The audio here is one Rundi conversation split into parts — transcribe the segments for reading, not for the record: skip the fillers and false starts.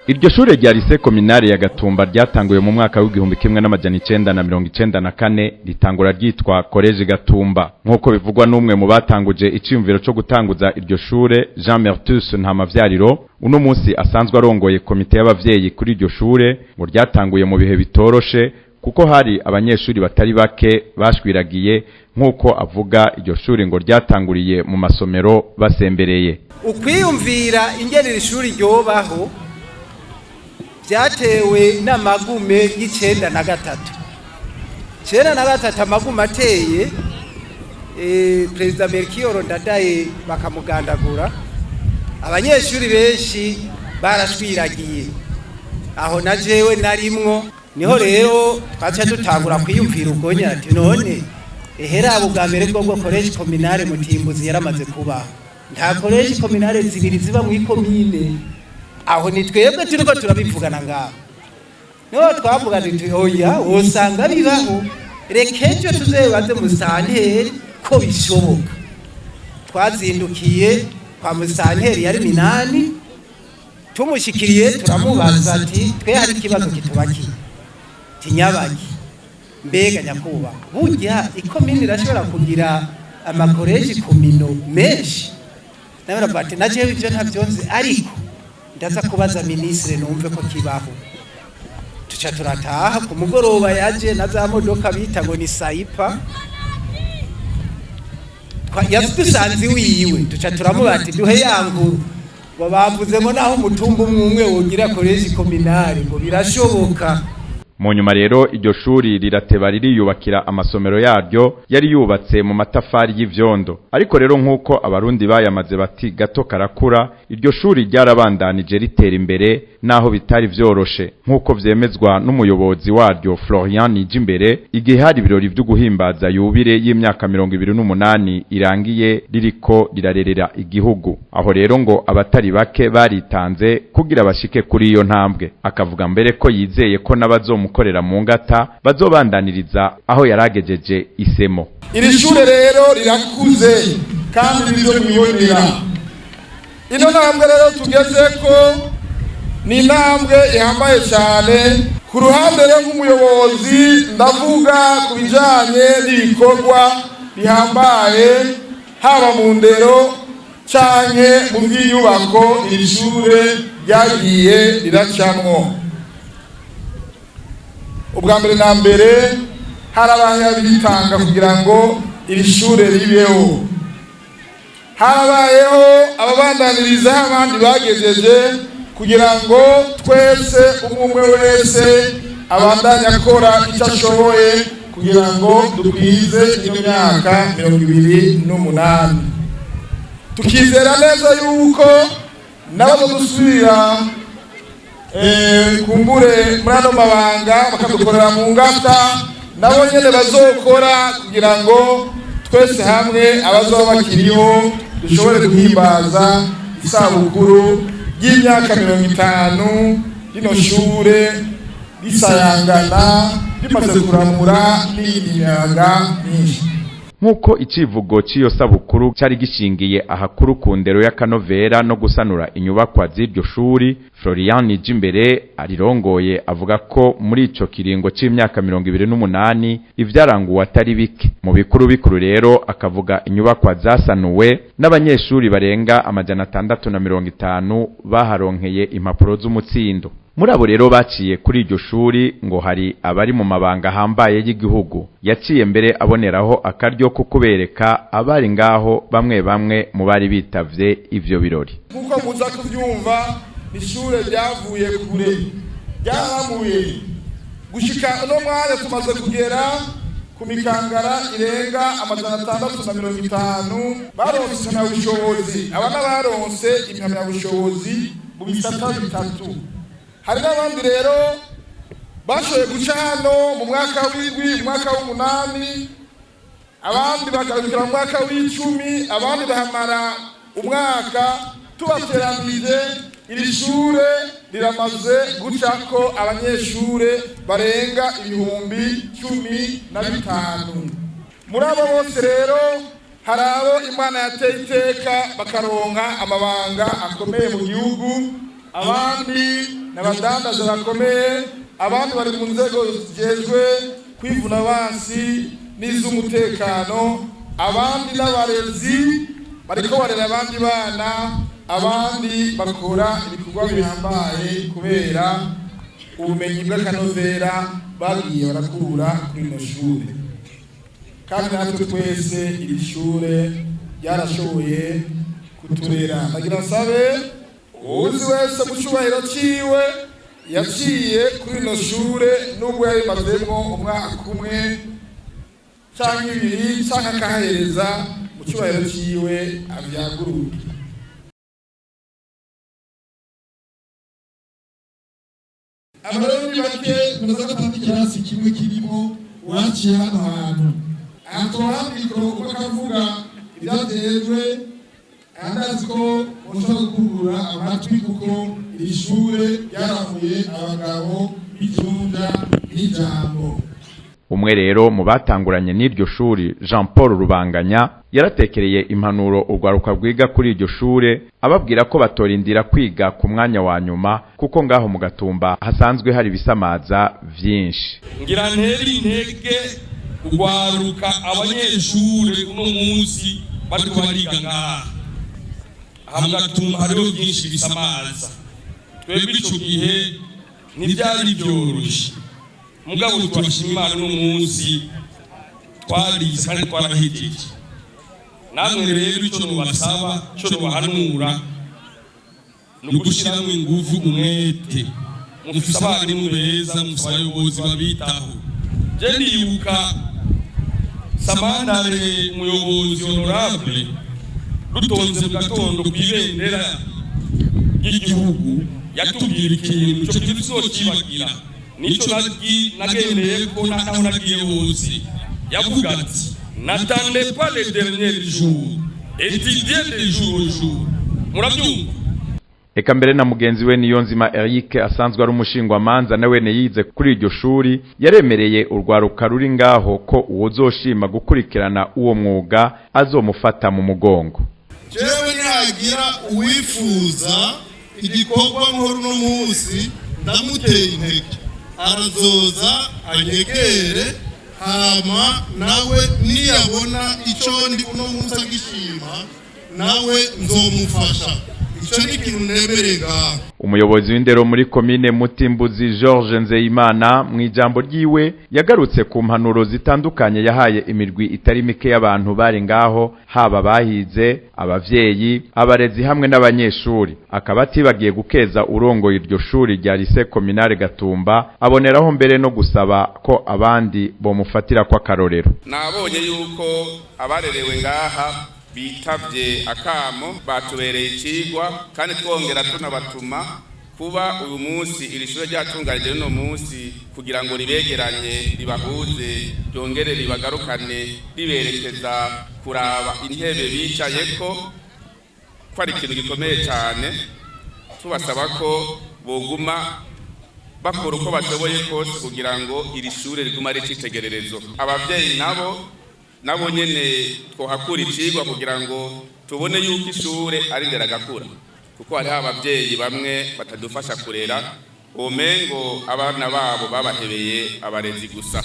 Iryo shure rya Lycée Communale ya Gatumba ryatanguye mu mwaka w'1994, ritangura ryitwa Collège Gatumba, nk'uko bivugwa n'umwe mu batanguje iciyumviro co gutanguza iryo shure, Jean Mertus Ntamavyariro, uno munsi asanzwe arongoye komite y'abavyeyi kuri iryo shure. Ngo ryatanguye mu bihe bitoroshe, kuko hari abanyeshuri batari bake bashwiragiye. Nk'uko avuga, iryo shuri ngo ryatanguriye mu masomero basembereye. Ukwiyumvira ingene iri shuri ryobaho byatewe n'amagume y'93. 93, amagume ateye, Perezida Melchior Ndadaye bakamugandagura, abanyeshuri benshi barashwiragiye. Aho na jewe narimwo. Niho rero twaca dutangura kwiyumvira ubwo nyene ati: "None ehera bwa mbere bwo Collège Communale Mutimbuzi yaramaze kubaho, nta collège communale zibiri ziba mu ikomine." Aho ni twebwe turiko turabivugana ngaho. Niho twavuga tuti: "Oya, wosanga bibaho, reka ejo tuzebaze musanteri ko bishoboka." Twazindukiye kwa musanteri, yari Minani. Tumushikiriye turamubaza ati: "Twe hari ikibazo kitubakiye tinyabaki. Mbega nyakubahwa, burya ikomine irashobora kugira ama collèges communaux menshi?" Nawe aravuga ati: "Na jewe ivyo ntavyo nzi, ariko ndaza kubaza minisitiri numve ko kibaho." Tuca turataha. Ku mugoroba yaje na za modoka bita ngo ni Saipa, yadusanze iwiwe. Tuca turamubaza ati: "Duhe ya nkuru." Ngo bavuze ngo naho umutumba umwe umwe wogira collège communale, ngo birashoboka. Mu nyuma rero iryo shuri rirateba ririyubakira amasomero yaryo yari yubatse mu matafari y'ivyondo. Ariko rero, nk'uko Abarundi bayamaze bati: "Gato karakura", iryo shuri ryarabandanije ritera imbere naho bitari vyoroshe, nk'uko vyemezwa n'umuyobozi waryo Florian Nijimbere igihe hari ibirori vyo guhimbaza yubile y'imyaka 28 irangiye ririko rirarerera igihugu. Aho rero ngo abatari bake baritanze kugira bashike kuri iyo ntambwe. Akavuga mbere ko yizeye ko n'abazomukorera mu ngata bazobandaniriza aho yaragejeje isemo. Iri shure rero rirakuze kandi nibyo mwibonera. Ino ntambwe rero tugeze ko ni intambwe ihambaye cyane. Ku ruhande rero nk'umuyobozi, ndavuga ku bijyanye n'ibikorwa bihambaye, haba mu ndero canke mu by'inyubako iri shure ryagiye riracamwo. Ubwa mbere na mbere, harabaye bitanga kugira ngo iri shure ribeho, harabayeho ababandanirizaho abandi bagejeje, kugira ngo twese, umwe umwe wese abandanye akora icyo ashoboye kugira ngo dukwize ino myaka 28. Tukizera neza yuko n'abazodusubira kumbure muri ano mabanga, bakadukorera mu ngata, nabo nyene bazokora kugira ngo twese hamwe, abazoba bakiriho, dushobore guhimbaza isabukuru y'imyaka 50 rino shure risayangana, rimaze kuramura n'iyindi miyaga myinshi. Nk'uko icivugo cy'iyo sabukuru cyari gishingiye ahakuru ku ndero y'akanovera no gusanura inyubakwa z'iryo shuri, Florian Nijimbere arirongoye avuga ko muri ico kiringo c'imyaka 28 ivyaranguwe atari bike. Mu bikuru bikuru rero akavuga inyubakwa zasanuwe n'abanyeshuri barenga 650 baharonkeye impapuro z'umutsindo. Muri abo rero baciye kuri iryo shuri, ngo hari abari mu mabanga ahambaye y'igihugu. Yaciye mbere aboneraho akaryo ko kubereka abari ngaho, bamwe bamwe mu bari bitavye ivyo birori. Nk'uko muza kubyumva, ishure ryavuye kure, ryaramuye gushika uno mwanya tumaze kugera ku mikangara irenga 650 baronse impamyabushobozi. Aba n'abaronse impamyabushobozi mu bisata bitatu. Hari n'abandi rero bashoboye guca hano mu mwaka w'indwi, mu mwaka w'umunani, abandi bagarukira mu mwaka w'icumi, abandi bahamara umwaka. Tubateranije, iri shure riramaze gucako abanyeshure barenga 15,000. Muri abo bose rero, hari abo Imana yateye iteka bakaronka amabanga akomeye mu gihugu, abandi N'abadandaza bakomeye, abandi bari mu nzego zijejwe kwivuna abansi n'iz'umutekano, abandi n'abarezi bariko barera abandi bana, abandi bakora ibikorwa bihambaye kubera ubumenyi bw'akanovera bagiye barakura kuri rino shure. Kandi natwe twese iri shure ryarashoboye kuturera. Nagira nsabe uwuzi wese mu cubahiro ciwe yaciye kuri rino shure, nubwo yarimazemwo umwaka umwe canke ibiri canke akahahereza, mu cubahiro ciwe avyaguruke. Abarundi bake bamaze gutanga ikirasi kimwe kirimo uwaciye hano hantu, aha tubaha mikoro uko akavuga ibyatejwe, ahandazi ko mushobora gukungura amatwi, kuko iri shure ryaravuye abagabo b'ijunja n'ijambo. Umwe rero mu batanguranye n'iryo shuri, Jean Paul Rubanganya, yaratekereye impanuro urwaruka rwiga kuri iryo shure, ababwira ko batorindira kwiga ku mwanya wa nyuma, kuko ngaho mu Gatumba hasanzwe hari ibisamaza vyinshi. Ngira ntere intege urwaruka, abanyeshure uno munsi bariko bariga ngaha. Aha mu Gatumba hariho byinshi bisamaza. Twebwe ico gihe ntivyari vyoroshe, mugabo turashima Imana, uno munsi twarize kandi twarahejeje. Namwe rero ico nobasaba, ico nobahanura, ni ugushiramwo inguvu, umwete. Mufise abarimu beza, mufise abayobozi babitaho. Je ndibuka Samandare, umuyobozi honorable, rutonze mu gatondo kw'ibendera ry'igihugu, yatubwira ikintu, ico kintu tuzokibagira, nico nagendeye ko naho nagiye hose. Yavuga ati: "N'attendez pas le dernier jour, étudiez de jour au jour." Murabyumva? Eka mbere na mugenzi we Niyonzima Eric, asanzwe ari umushingwamanza, na wene yize kuri iryo shuri, yaremereye urwaruka ruri ngaho ko uwozoshima gukurikirana uwo mwuga azomufata mu mugongo. Jewe nihagira uwifuza igikorwa nkora uno munsi, ndamuteye intege, arazoza anyegere, hama nawe niyabona ico ndi uno munsi agishima, nawe nzomufasha. Ico ni ikintu nemereye ngaho. Umuyobozi w'indero muri komine Mutimbuzi, George Nzeyimana, mu ijambo ryiwe yagarutse ku mpanuro zitandukanye yahaye imirwi itari mike y'abantu bari ngaho, haba bahize, abavyeyi, abarezi hamwe n'abanyeshuri. Akaba atibagiye gukeza urongoye iryo shuri rya Lycée Communale Gatumba, aboneraho mbere no gusaba ko abandi bomufatira ko akarorero. Nabonye yuko abarerewe ngaha bitavye akamo, batubereye icigwa, kandi twongera tunabatuma kuba uyu munsi iri shure ryatunganije uno munsi kugira ngo ribegeranye, ribahuze, ryongere ribagarukane, riberekeza kuraba intebe bicayeko, ko ari ikintu gikomeye cyane. Tubasaba ko boguma bakora uko bashoboye kose kugira ngo iri shure rigume ari icitegererezo. Abavyeyi nabo nyene twohakura icigwa kugira ngo tubone yuko ishure ari nderagakura, kuko hariho abavyeyi bamwe batadufasha kurera, umengo abana babo babahebeye abarezi gusa.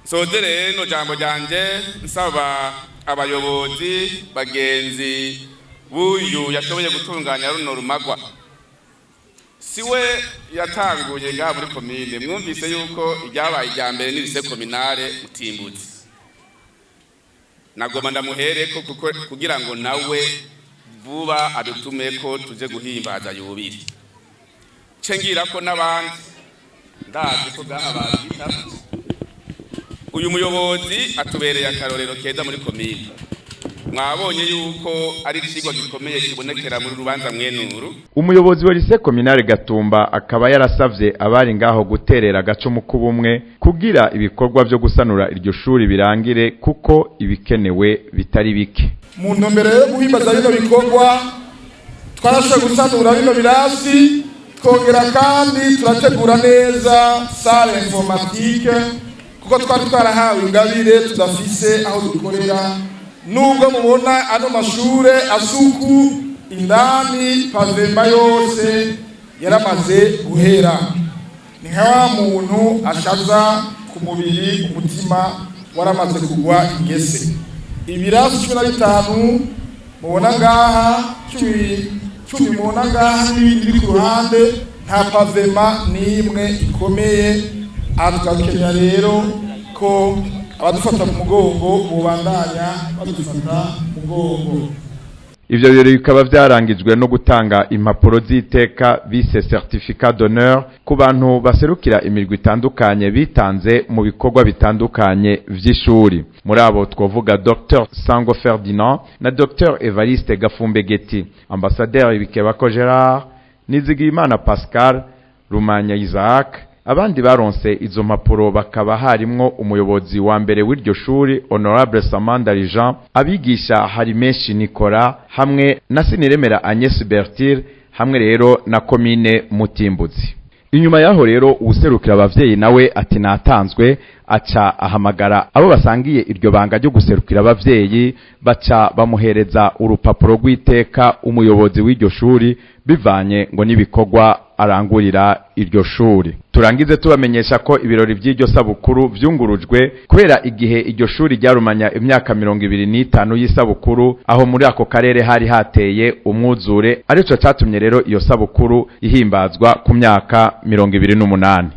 Nsoze rero jambo ryanje nsaba abayobozi bagenzi b'uyu yashoboye gutunganya runo rumagwa. Siwe yatanguye ngaha muri komine. Mwumvise yuko iryabaye irya mbere ni lycée communale Mutimbuzi. Nagoma ndamuhereko kuko kugira ngo nawe vuba adutume ko tuje guhimbaza yubiri ce ngira ko n'abandi ndazi ko ngaha bazita. Uyu muyobozi atubereye akarorero keza muri komine. Mwabonye yuko ari icigwa gikomeye kibonekera muri rubanza mwenuru. Umuyobozi wa Lycée Communale Gatumba akaba yarasavye abari ngaho guterera agacumu k'ubumwe kugira ibikorwa vyo gusanura iryo shuri birangire, kuko ibikenewe bitari bike. Mu ntumbero yo guhimbaza bino bikorwa, twarashoboye gusanura bino birasi, twongera kandi turategura neza salle informatique, kuko twari twarahawe ingabire tudafise aho dukorera. Nubwo mubona ano mashure asuku indani, pavement yose. Yaramaze guhera, ni nka wa muntu ashaza ku mubiri, umutima waramaze kugwa ingese. Ibirasi 15 mubona ngaha, 10 mubona ngaha n'ibindi biri ku ruhande, nta pavement n'imwe ikomeye. Aha tukakenera rero ko abadufata mu mugongo bubandanya badufata mu mugongo. Ivyo birori bikaba vyarangijwe no gutanga impapuro z'iteka bise certificat d'honneur ku bantu baserukira imirwi itandukanye bitanze mu bikorwa bitandukanye vy'ishuri. Muri abo twovuga Dr Sango Ferdinand na Dr Evariste Gafumbegeti, Ambassadeur Bikebako Gerard, Nizigiyimana Pascal, Rumanya Isaac. Abandi baronse izo mpapuro bakaba harimwo umuyobozi wa mbere w'iryo shuri, Honorable Samandari Jean, abigisha hari menshi Nicolas hamwe na Siniremera Agnes Bertire, hamwe rero na komine Mutimbuzi. Inyuma yaho rero, uwuserukira abavyeyi nawe ati natanzwe, aca ahamagara abo basangiye iryo banga ryo guserukira abavyeyi, baca bamuhereza urupapuro rw'iteka umuyobozi w'iryo shuri, bivanye ngo n'ibikorwa arangurira iryo shuri. Turangize tubamenyesha ko ibirori by'iryo sabukuru vyungurujwe kubera igihe iryo shuri ryarumanya imyaka 25 y'isabukuru, aho muri ako karere hari hateye umwuzure, arico catumye rero iyo sabukuru ihimbazwa ku myaka 28.